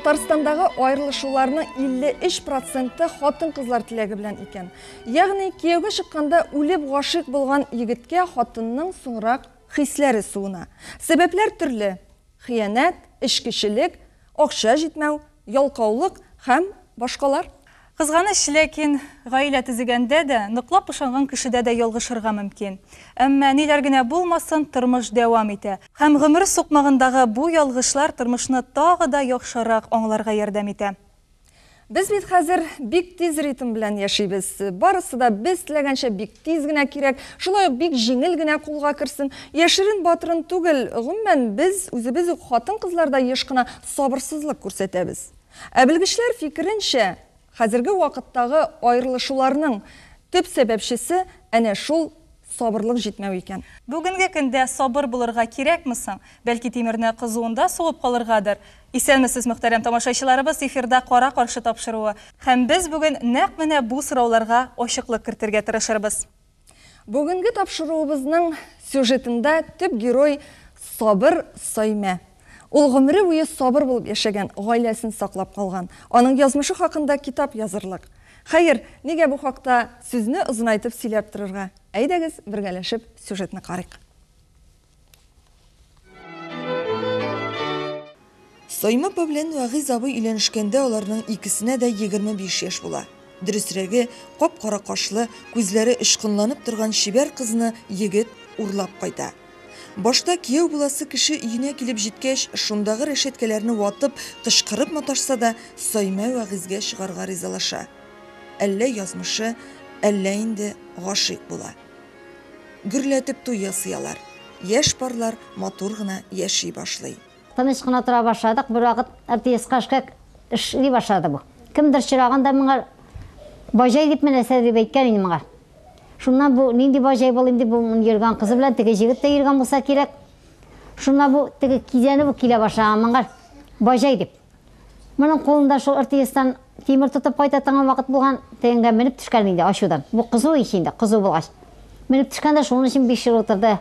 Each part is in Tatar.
Татарстандагы аерылышуларның 53 проценты хатын-кызлар теләге белән икән. Ягъни кияүгә чыкканда үлеп гашыйк булган егеткә хатынның соңрак хисләре суына. Сәбәпләр төрле: хыянәт, эчкечелек, акча җитмәү, ялкаулык һәм башкалар. Кызганыч, ләкин гаилә төзегәндә дә, ныклап ышанган кешедә дә ялгышырга мөмкин. Әмма ниләр генә булмасын, тормыш дәвам итә. Һәм гомер сукмагындагы бу ялгышлар тормышны тагы да яхшырак аңларга ярдәм итә. Без бит хәзер бик тиз ритм белән яшибез. Барысы да без теләгәнчә бик тиз генә кирәк, шулай ук бик җиңел генә кулга керсен. Яшерен-батырын түгел, гомумән, без үзебез үк хатын-кызлар да еш кына сабырсызлык күрсәтәбез. Ә белгечләр фикеренчә, хәзерге вакыттагы аерылышуларның төп сәбәпчесе әнә шул сабырлык җитмәү икән. Бүгенге көндә сабыр булырга кирәкме соң? Бәлки тимерне кызуында сугып калыргадыр? Исәнмесез, мөхтәрәм тамашачыларыбыз, эфирда Кара-каршы тапшыруы. Һәм без бүген нәкъ менә бу сорауларга ачыклык кертергә тырышырбыз. Бүгенге тапшыруыбызның сюжетында төп герой Сабыр Саймә. Ул гомере буе сабыр булып яшәгән, гаиләсен саклап калган. Аның язмышы хакында китап язырлык. Хәер, нигә бу хакта сүзне озынайтып сөйләп торырга? Әйдәгез, бергәләшеп сюжетны карыйк. Саймә апа белән Вәгыйз абый өйләнешкәндә аларның икесенә дә 25 яшь була. Дөресрәге, кап-кара кашлы, күзләре очкынланып торган чибәр кызны егет урлап кайта. Башта кияү буласы кеше өенә килеп җиткәч, шундагы рәшәткәләрне ватып, кычкырып маташса да, Саймә Вәгыйзгә чыгарга ризалаша. Әллә язмышы, әллә инде гашыйк була. Гөрләтеп туй ясый алар. Яшь парлар матур гына яши башлый. Тыныч кына тора башладык. Бервакыт РТСка эшкә эшли башлады бу. Кемдер чырагын да моңа баҗай дип менәсә дип әйткән инде моңа. Шуннан бу нинди баҗай булыйм дип бу йөргән кызы белән теге җегет тә йөргән булса кирәк. Шуннан бу теге кизәнеп үк килә башлаган моңа баҗай дип. Моның кулында шул РТСтан тимер тотып кайта торган вакыт булган, тегенгә менеп төшкән инде ачудан. Бу кызу ич инде, кызу булгач. Менеп төшкән дә шуның өчен 5 ел утырды.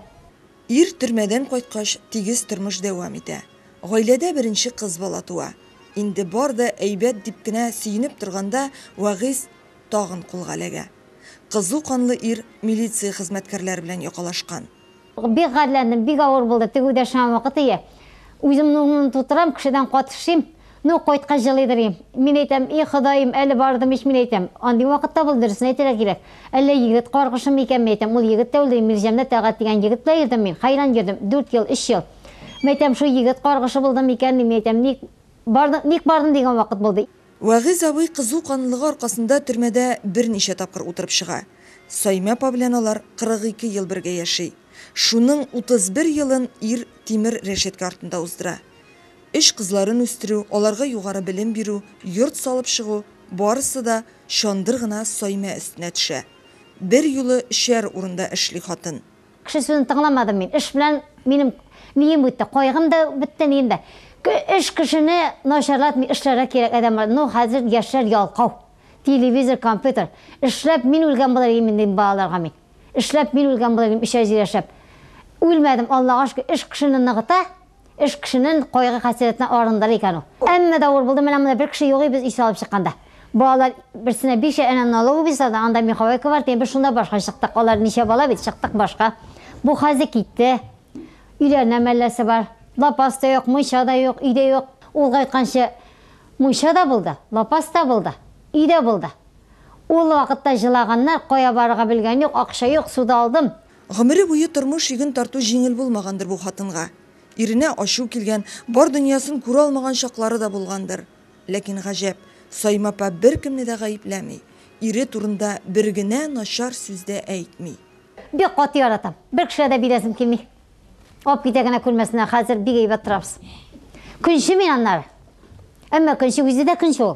Ир төрмәдән кайткач, тигез тормыш дәвам итә. Гаиләдә беренче кыз бала туа. Инде бар да әйбәт дип кенә сөенеп торганда, Вәгыйз тагын кулга эләгә. Кызу канлы ир милиция хезмәткәрләре белән якалашкан. Бик гарьләндем, бик авыр булды. Тегүдә эшләгән вакыт ие. Үземнең урынын тутырам, кешедән катышыйм. Ну, кайткач җылыйдыр им. Мин әйтәм, и Ходаем, әле бардым ич, мин әйтәм. Андый вакыт та булды, дөресен әйтергә кирәк. Әллә егет каргышы микән, мин әйтәм. Ул егет тә үлде, Мирҗәмдә Тәгать дигән егет белән йөрдем мин. Хәйран йөрдем, дүрт ел, өч ел. Мин әйтәм, шул егет каргышы булды микән, мин әйтәм, ник бардым, ник бардым дигән вакыт булды. Вәгыйз абый кызу канлылыгы аркасында төрмәдә берничә тапкыр утырып чыга. Саймә апа белән алар 42 ел бергә яши. Шуның 31 елын ир тимер рәшәткә артында уздыра. Өч кызларын үстерү, аларга югары белем бирү, йорт салып чыгу, барысы да чандыр гына Саймә өстенә төшә. Бер юлы өчәр урында эшли хатын. Кеше сүзен тыңламадым мин. Эш белән минем нием үтте, кайгым да бетте, нием дә. Эш кешене начарлатмый, эшләргә кирәк адәм. Ну, хәзер яшьләр ялкау. Телевизор, компьютер. Эшләп мин үлгән булыр идем инде балаларга мин. Эшләп мин үлгән булыр идем, өч ай җир яшәп. Үлмәдем, Аллага шөкер, эш кешене ныгыта, эш кешенең кайгы хәсрәтеннән арындыра икән ул. Әмма дә авыр булды, менә монда бер кеше юк иде без өй салып чыкканда. Балалар берсенә биш, әнә налоговый салды, анда меховойка бар, без шунда башка чыктык. Алар ничә бала бит, чыктык башка. Бу хәзер китте. Өйләренә мәлләсе бар. Лапас та юк, мунча да юк, өйдә юк. Ул кайтканчы мунча да булды, лапас та булды, өй дә булды. Ул вакытта җылаганнар, кая барырга белгән юк, акча юк, суда алдым. Гомере буе тормыш йөген тарту җиңел булмагандыр бу хатынга. Иренә ачу килгән, бар дөньясын күрә алмаган чаклары да булгандыр. Ләкин гаҗәп, Саймә апа беркемне дә гаепләми, ире турында бер генә начар сүз дә әйтми. Бик каты яратам. Бер кешегә дә бирәсем килми. Алып китә генә күрмәсеннәр, хәзер бик әйбәт торабыз. Көнче мин аннары. Әмма көнче үзе дә көнче ул.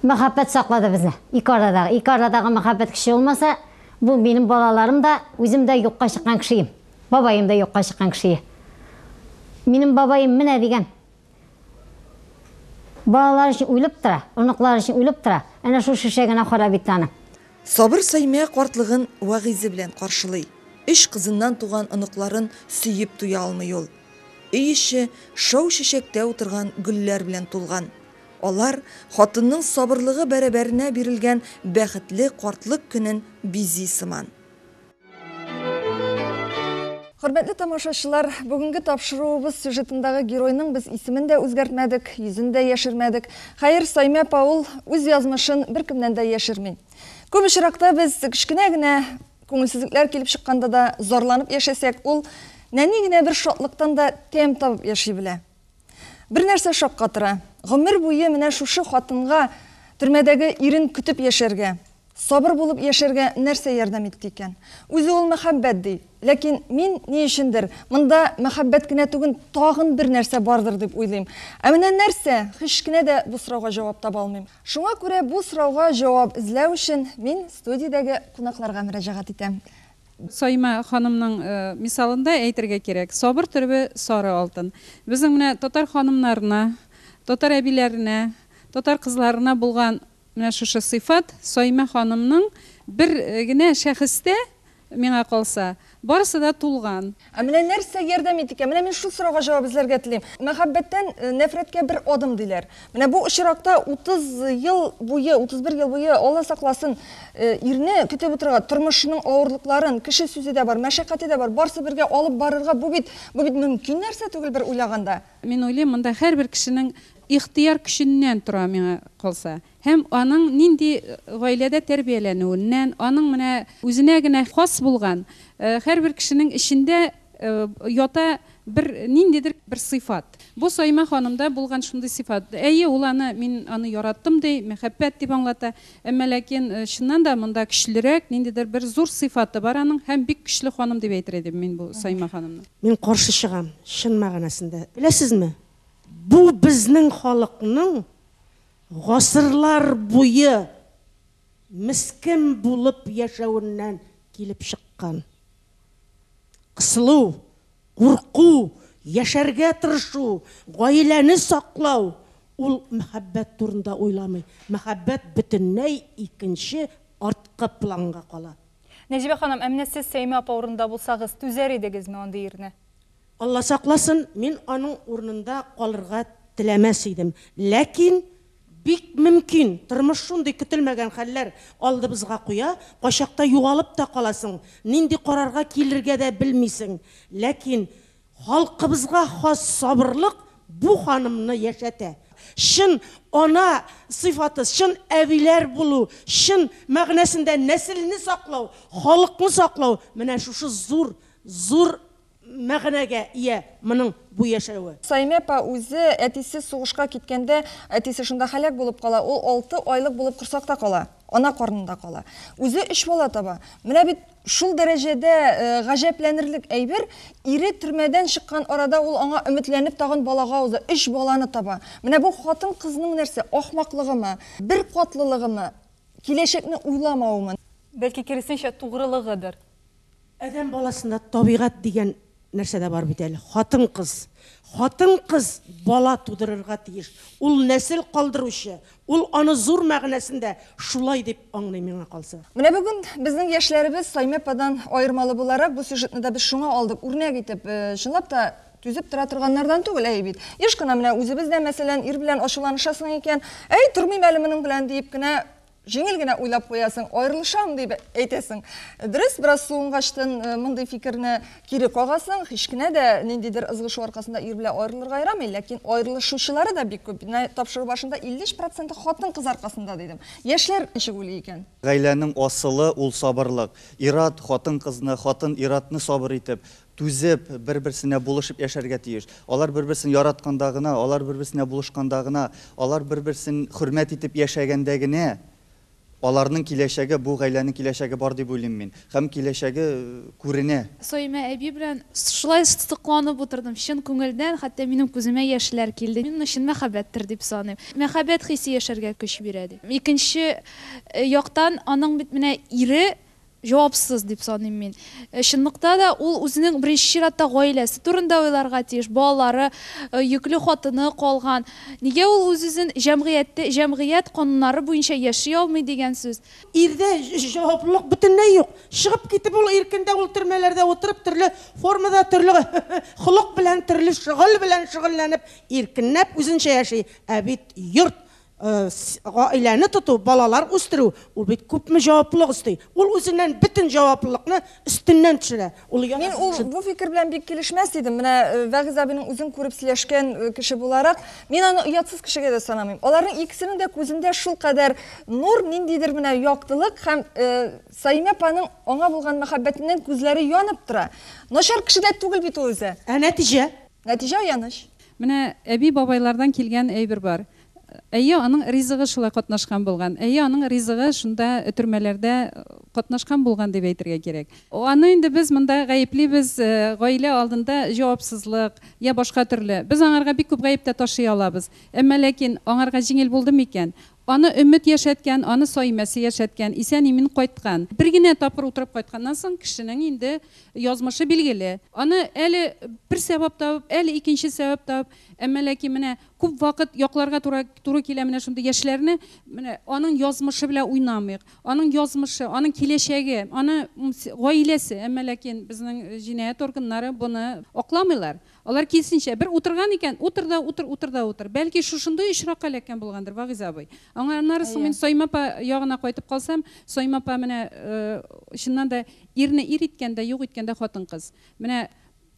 Мәхәббәт саклады безне. Ике арадагы, ике арадагы мәхәббәт кеше булмаса, бу минем балаларым да, үзем дә юкка чыккан кешеем. Бабаем да юкка чыккан кеше. Минем бабаем менә дигән. Балалар өчен үлеп тора, оныклар өчен үлеп тора. Әнә шул шешә генә харап итте аны. Сабыр Саймә картлыгын Вәгыйзе белән каршылый. Өч кызыннан туган оныкларын сөеп туя алмый ул. Өй эче шау чәчәктә утырган гөлләр белән тулган. Алар хатынның сабырлыгы бәрабәренә бирелгән бәхетле картлык көнен бизи сыман. Хөрмәтле тамашачылар, бүгенге тапшыруыбыз сюжетындагы геройның без исемен дә үзгәртмәдек, йөзен дә яшермәдек. Хәер, Саймә апа ул үз язмышын беркемнән дә яшерми. Күп очракта без кечкенә генә күңелсезлекләр килеп чыкканда да зарланып яшәсәк, ул нәни генә бер шатлыктан да тәм табып яши белә. Бер нәрсә шаккатыра, гомер буе менә шушы хатынга төрмәдәге ирен көтеп яшәргә, сабыр булып яшәргә нәрсә ярдәм итте икән? Үзе ул мәхәббәт ди. Ләкин мин ни өчендер монда мәхәббәт кенә түген, тагын бер нәрсә бардыр дип уйлыйм. Ә менә нәрсә, һич кенә дә бу сорауга җавап таба алмыйм. Шуңа күрә бу сорауга җавап эзләү өчен мин студиядәге кунакларга мөрәҗәгать итәм. Саимә ханымның мисалында әйтергә кирәк, сабыр төрбе сары алтын. Безнең менә татар ханымнарына, татар әбиләренә, татар кызларына булган менә шушы сыйфат Саимә ханымның бер генә шәхестә, миңа калса, барысы да тулган. Ә менә нәрсә ярдәм итте икән? Менә мин шул сорауга җавап эзләргә телим. Мәхәббәттән нәфрәткә бер адым диләр. Менә бу очракта 30 ел буе, 31 ел буе, Алла сакласын, ирне көтеп утырырга, тормышының авырлыкларын, кеше сүзе дә бар, мәшәкате дә бар, барсы бергә алып барырга, бу бит, бу бит мөмкин нәрсә түгел бер уйлаганда. Мин уйлыйм, монда һәрбер кешенең ихтыяр көченнән тора, миңа калса. Һәм аның нинди гаиләдә тәрбияләнүеннән, аның менә үзенә генә хас булган, һәрбер кешенең эчендә ята бер ниндидер бер сыйфат. Бу Саимә ханымда булган шундый сыйфат. Әйе, ул аны, мин аны яраттым ди, мәхәббәт дип аңлата. Әмма ләкин чыннан да монда көчлерәк ниндидер бер зур сыйфаты бар аның һәм бик көчле ханым дип әйтер идем мин бу Саимә ханымны. Мин каршы чыгам, чын мәгънәсендә. Беләсезме, бу безнең халыкның гасырлар буе мескен булып яшәвеннән килеп чыккан. Кысылу, курку, яшәргә тырышу, гаиләне саклау, ул мәхәббәт турында уйламый. Мәхәббәт бөтенләй икенче арткы планга кала. Нәҗибә ханым, ә менә сез Сәймә апа урынында булсагыз, түзәр идегезме андый ирне? Алла сакласын, мин аның урынында калырга теләмәс идем. Ләкин бик мөмкин, тормыш шундый көтелмәгән хәлләр алдыбызга куя, кайчакта югалып та каласың, нинди карарга килергә дә белмисең. Ләкин халкыбызга хас сабырлык бу ханымны яшәтә. Чын ана сыйфаты, чын әбиләр булу, чын мәгънәсендә нәселне саклау, халыкны саклау, менә шушы зур, зур мәгънәгә ия моның бу яшәве. Саимә апа үзе әтисе сугышка киткәндә, әтисе шунда һәлак булып кала, ул 6 айлык булып корсакта кала, ана карнында кала. Үзе 3 бала таба. Менә бит шул дәрәҗәдә гаҗәпләнерлек әйбер, ире төрмәдән чыккан арада ул аңа өметләнеп тагын балага уза, 3 баланы таба. Менә бу хатын-кызның нәрсә, ахмаклыгымы, бер катлылыгымы, киләчәкне уйламавымы? Бәлки киресенчә тугрылыгыдыр. Адәм баласында табигать дигән нәрсә дә бар бит әле. Хатын-кыз. Хатын-кыз бала тудырырга тиеш. Ул нәсел калдыручы, ул аны зур мәгънәсендә шулай дип аңлый миңа калса. Менә бүген безнең яшьләребез Саймә ападан аермалы буларак бу сюжетны да без шуңа алдык, үрнәк итеп, чынлап та түзеп тора торганнардан түгел, әй бит. Еш кына менә үзебез дә, мәсәлән, ир белән ачуланышасың икән, әй, тормыйм әле моның белән диеп кенә җиңел генә уйлап куясың, аерылышам дип әйтәсең. Дөрес, бераз суынгачтын мондый фикерне кире кагасың, һич кенә дә ниндидер ызгышу аркасында ир белән аерылырга ярамый, ләкин аерылышучылары да бик күп. Менә тапшыру башында 53% хатын-кыз аркасында дидем. Яшьләр ничек уйлый икән? Гаиләнең асылы ул сабырлык. Ират хатын-кызны, хатын иратны сабыр итеп, түзеп, бер-берсенә булышып яшәргә тиеш. Алар бер-берсен яратканда гына, алар бер-берсенә булышканда гына, алар бер-берсен хөрмәт итеп яшәгәндә генә аларның киләчәге, бу гаиләнең киләчәге бар дип уйлыйм мин. Һәм киләчәге күренә. Саимә әби белән шулай сокланып утырдым, чын күңелдән, хәтта минем күземә яшьләр килде. Мин моны чын мәхәббәттер дип саныйм. Мәхәббәт хисе яшәргә көч бирә дип. Икенче яктан аның бит менә ире җавапсыз дип саныйм мин. Чынлыкта да ул үзенең беренче чиратта гаиләсе турында уйларга тиеш, балалары, йөкле хатыны калган. Нигә ул үз-үзен җәмгыятьтә, җәмгыять кануннары буенча яши алмый дигән сүз? Ирдә җаваплылык бөтенләй юк. Чыгып китеп ул иркендә, ул төрмәләрдә утырып, төрле формада, төрле холык белән, төрле шөгыль белән шөгыльләнеп, иркенләп үзенчә яши. Ә бит йорт, Гаиләне тоту, балалар үстерү, ул бит күпме җаваплылык өсти. Ул үзеннән бөтен җаваплылыкны өстеннән төшерә. Ул Мин ул бу фикер белән бик килешмәс идем. Менә Вәгиз абыйның үзен күреп сөйләшкән кеше буларак, мин аны оятсыз кешегә дә санамыйм. Аларның икесенең дә күзендә шулкадәр нур, ниндидер менә яктылык һәм Саимә апаның аңа булган мәхәббәтеннән күзләре янып тора. Начар кеше дә түгел бит ул үзе. Ә нәтиҗә? Нәтиҗә аяныч. Менә әби-бабайлардан килгән әйбер бар. Әйе, аның ризыгы шулай катнашкан булган. Әйе, аның ризыгы шунда өтермәләрдә катнашкан булган дип әйтергә кирәк. Аны инде без монда гаеплибез, гаилә алдында җавапсызлык, я башка төрле. Без аңарга бик күп гаеп тә ташый алабыз. Әмма ләкин аңарга җиңел булды микән? Аны өмет яшәткән, аны Саимәсе яшәткән, исән-имин кайткан. Бер генә тапкыр утырып кайтканнан соң кешенең инде язмышы билгеле. Аны әле бер сәбәп табып, әле икенче сәбәп табып, әмма ләкин менә күп вакыт якларга тура туры килә менә шундый яшьләрне, менә аның язмышы белән уйнамыйк. Аның язмышы, аның киләчәге, аны гаиләсе, әмма ләкин безнең җинаять органнары моны акламыйлар. Алар киресенчә, бер утырган икән, утыр да утыр, утыр да утыр. Бәлки шушындый очракка эләккән булгандыр Вагыйз абый. Аңа аннары соң мин Саимә апа ягына кайтып калсам, Саимә апа менә чыннан да ирне ир иткән дә, юк иткән дә хатын-кыз. Менә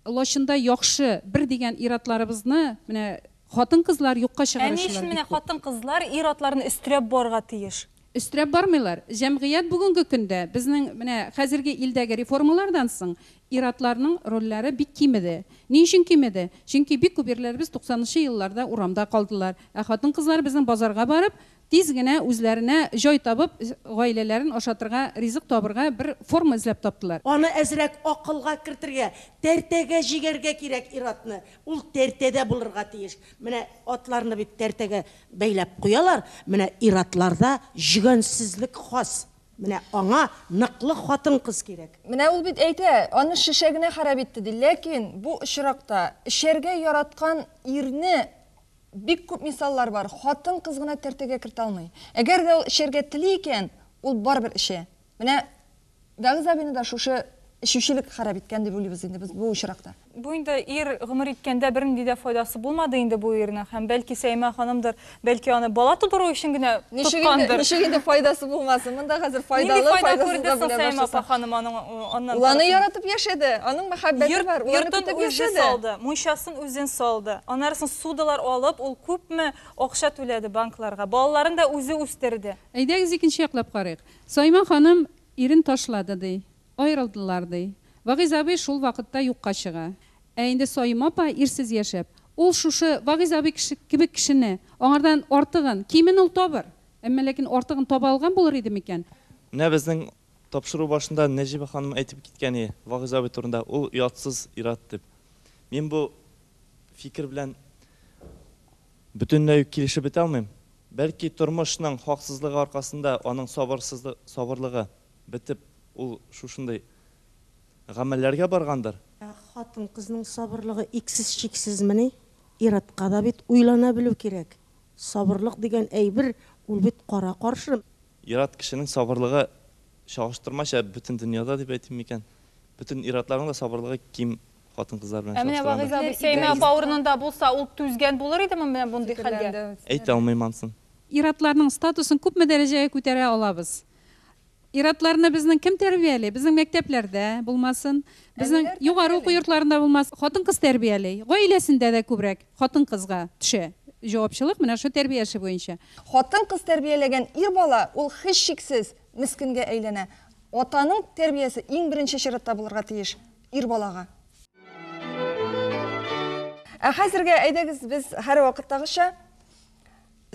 Лачында яхшы, бер дигән ир-атларыбызны менә хатын-кызлар юкка Ә ни чыгаручылар өчен бик менә күп. хатын-кызлар ир-атларны өстерәп барырга тиеш? Өстерәп бармыйлар. Җәмгыять бүгенге көндә, безнең менә хәзерге илдәге реформалардан соң, ир-атларның рольләре бик кимеде. Ни өчен кимеде? Чөнки бик күп ирләребез туксанынчы елларда урамда калдылар. Ә хатын-кызлар безнең базарга барып, тиз генә үзләренә җай табып, гаиләләрен ашатырга, ризык табырга бер форма эзләп таптылар. Аны әзрәк акылга кертергә, тәртәгә җигәргә кирәк ир-атны. Ул тәртәдә булырга тиеш. Менә атларны бит тәртәгә бәйләп куялар, менә ир-атларда җөгәнсезлек хас. Менә аңа ныклы хатын-кыз кирәк. Менә ул бит әйтә, аны шешә генә харап итте, ди. Ләкин бу очракта эчәргә яраткан ирне, бик күп мисаллар бар, хатын-кыз гына тәртәгә кертә алмый. Әгәр дә ул эчәргә тели икән, ул барыбер эчә. Менә Вәгиз абыйны да шушы эчүчелек харап иткән дип уйлыйбыз инде без бу очракта. Бу инде ир гомер иткәндә бернинди дә файдасы булмады инде бу ирнең һәм бәлки Сәймә ханымдыр, бәлки аны бала тудыру өчен генә Ничек инде, тоткандыр. ничек инде файдасы булмасын? Монда хәзер Нинди файдалы, файда файдасыз күрде да соң бүлә Сәймә апа башласаң. ханым аның аннан Ул аны тарафыннан? яратып яшәде, аның мәхәббәте Йорт, бар, ул аны йортын көтеп үзе яшәде. салды, мунчасын үзен салды. Аннары соң ссудалар алып, ул күпме акча түләде банкларга. Балаларын да үзе үстерде. Әйдәгез икенче яклап карыйк. Саимә ханым Ирен ташлады, ди. Аерылдылар, ди. Вагыйз абый шул вакытта юкка чыга. Ә инде Саимә апа ирсез яшәп, ул шушы Вагыйз абый кеше кебек кешене, аңардан артыгын, кимен ул табыр. Әмма ләкин артыгын таба алган булыр иде микән? Менә безнең тапшыру башында Нәҗибә ханым әйтеп киткән и, Вагыйз абый турында, ул оятсыз ир-ат дип. Мин бу фикер белән бөтенләй үк килешеп бетә алмыйм. Бәлки тормышның хаксызлыгы аркасында аның сабырсызлы сабырлыгы бетеп, ул шушындый гамәлләргә баргандыр. Ә хатын-кызның сабырлыгы иксез-чиксезмени? Ир-атка да бит уйлана белү кирәк. Сабырлык дигән әйбер ул бит кара-каршы. Ир-ат кешенең сабырлыгы чагыштырмача бөтен дөньяда дип әйтим микән, бөтен ир-атларның да сабырлыгы ким хатын-кызлар белән Ә менә Вагыйз чагыштырганда. абый Сәймә апа урынында булса, ул түзгән булыр идеме менә мондый хәлгә? Әйтә алмыйм ансын. Ир-атларның статусын күпме дәрәҗәгә күтәрә алабыз? Ир-атларны безнең кем тәрбияли? Безнең мәктәпләрдә булмасын, безнең Әниләр югары уку тәрбияли. йортларында булмасын, хатын-кыз тәрбияли. Гаиләсендә дә күбрәк хатын-кызга төшә җавапчылык менә шул тәрбия эше буенча. Хатын-кыз тәрбияләгән ир бала ул һичшиксез мескенгә әйләнә. Атаның тәрбиясе иң беренче чиратта булырга тиеш ир балага. Ә хәзергә әйдәгез без һәрвакыттагыча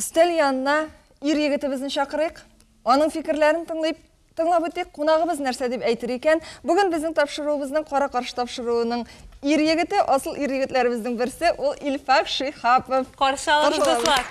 өстәл янына ир егетебезне чакырыйк. Аның фикерләрен тыңлыйк, тыңлап үтик, кунагыбыз нәрсә дип әйтер икән. Бүген безнең тапшыруыбызның кара-каршы тапшыруының ир егете, асыл ир егетләребезнең берсе, ул Илфак Шиһапов. Каршы алабыз, Каршы алабыз. дуслар!